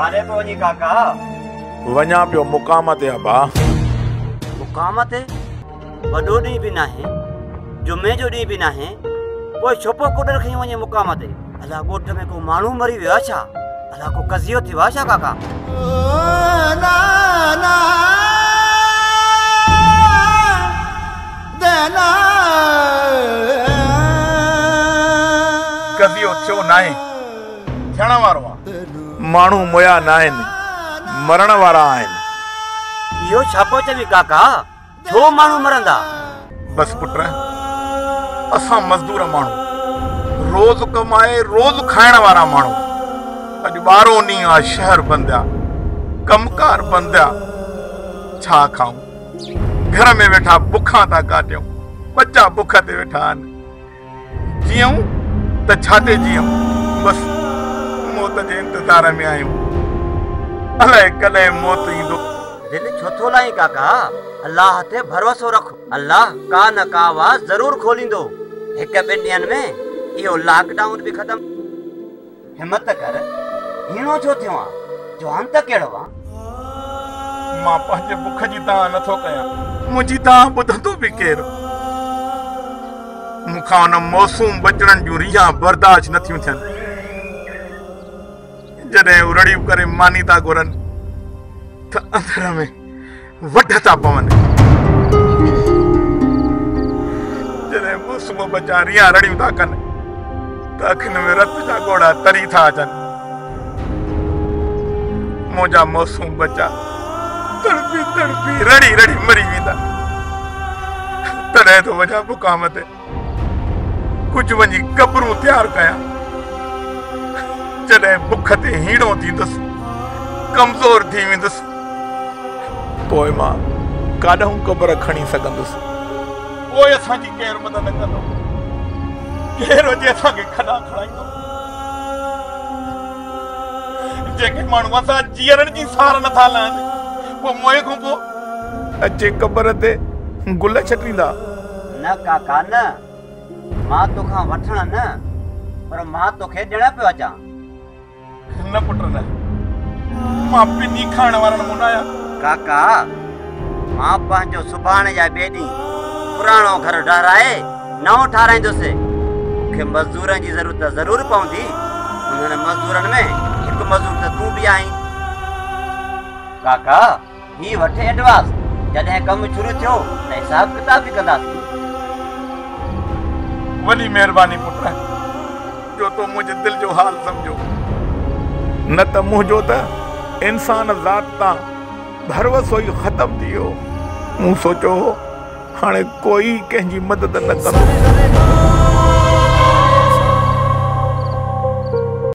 ڪاڏي پيو وڃين ڪاڪا؟ وڃان پيو مقام تي ابا. مقام تي؟ وڏو ڏينهن به ناهي، جمعي جو ڏينهن به ناهي، پوء ڇو پيو ڪڏر کڻي وڃين مقام تي؟ ڀلا ڳوٺ ۾ ڪو ماڻهو مري ويو آهي ڇا؟ ڀلا ڪو قضيو ٿيو آهي ڇا ڪاڪا؟ قضيو ٿيو ناهي، ٿيڻ وارو آ. ماڻهو مويا ناهن، مرڻ وارا آهن. اهو ڇا پيو چوين ڪاڪا؟ ڇو ماڻهو مرندا؟ بس پٽ، اسان مزدور ماڻهو، روز ڪمائي روز کائڻ وارا ماڻهو، اڄ ٻارهون ڏينهن آ شهر بند آ، ڪم ڪار بند آ، ڇا کائون؟ گهر ۾ ويٺا بکان ٿا ڪاٽيون، ٻچا بک تي ويٺا آهن. جيئون ته ڇا تي جيئون، بس موت جي انتظار ۾ آهيون، الائي ڪڏهن موت ايندو. دل ڇو ٿو لائين ڪاڪا، الله تي ڀروسو رک، الله ڪا نه ڪا واهه ضرور کوليندو، هڪ ٻن ڏينهن ۾ اهو لاڪ ڊائون به ختم. همت ڪر، هيڻو ڇو ٿيو آن، جوان ته ڪهڙو آن. مان پنهنجي بک جي دانهن نه ٿو ڪيان. منهنجي دانهن ٻڌندو به ڪير؟ مون کان ان معصوم ٻچڙن جون ريهان برداشت نه ٿيون ٿين. جڏهن هو رڙيون ڪري ماني ٿا گهرن ته اندر ۾ وڍ ٿا پون. جڏهن معصوم ٻچا ريهان رڙيون ٿا ڪن ته اکين ۾ رت جا ڳوڙها تري ٿا اچن. منهنجا معصوم ٻچا تڙپي تڙپي رڙي رڙي مري ويندا. تڏهن ٿو وڃان مقام تي، ڪجهه وڃي قبرون تيار ڪيان. جڏهن بک تي هيڻو ٿيندس، ڪمزور ٿي ويندس، پوء مان ڪاڏانهن قبر کڻي سگهندس؟ پوء اسان جي ڪير مدد ڪندو؟ ڪير اچي اسان کي کڏا کڻائيندو؟ جيڪي ماڻهو اسان جيئرن جي سار نٿا لهن، پوء موئي کان پوء اچي قبر تي گل ڇٽيندا؟ نه ڪاڪا نه، مان توکان وٺڻ نه، پر مان توکي ڏيڻ پيو اچان. نه پٽ نه، مان پني کائڻ وارن مون نه آهيان. ڪاڪا، مان پنهنجو سڀاڻي يا ٻئي ڏينهن پراڻو گهر ڊهرائي نئون ٺاراهيندس. مون کي مزدورن جي ضرورت ضرور پوندي. انهن مزدورن ۾ هڪ مزدور ته تون به آهين. ڪاڪا، هي وٺ ايڊوانس، جڏهن ڪم شروع ٿيو ته حساب ڪتاب به ڪنداسين. وڏي مهرباني پٽ، جو تو منهنجي دل جو حال سمجهيو، نه ته منهنجو ته انسان ذات تان ڀروسو ئي ختم ٿي ويو. مون سوچيو هو هاڻي ڪوئي ڪنهن جي مدد نه ڪندو.